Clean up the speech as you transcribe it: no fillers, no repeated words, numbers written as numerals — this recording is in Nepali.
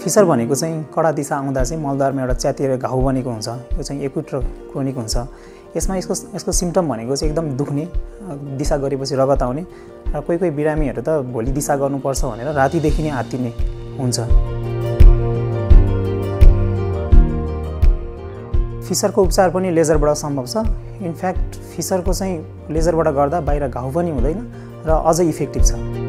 फिसर भनेको चाहिँ कडा दिशा आउँदा चाहिँ मलद्वारमा एउटा च्यातिएर घाउ बनेको हुन्छ। यो चाहिँ एक्युट र क्रोनिक हुन्छ। यसमा यसको सिम्पटम भनेको चाहिँ एकदम दुख्ने, दिशा गरेपछि रगत आउने र कोही कोही बिरामीहरू त भोलि दिशा गर्नुपर्छ भनेर रातिदेखि नै आत्तिने हुन्छ। फिसरको उपचार पनि लेजरबाट सम्भव छ। इनफ्याक्ट फिसरको चाहिँ लेजरबाट गर्दा बाहिर घाउ पनि हुँदैन र अझ इफेक्टिभ छ।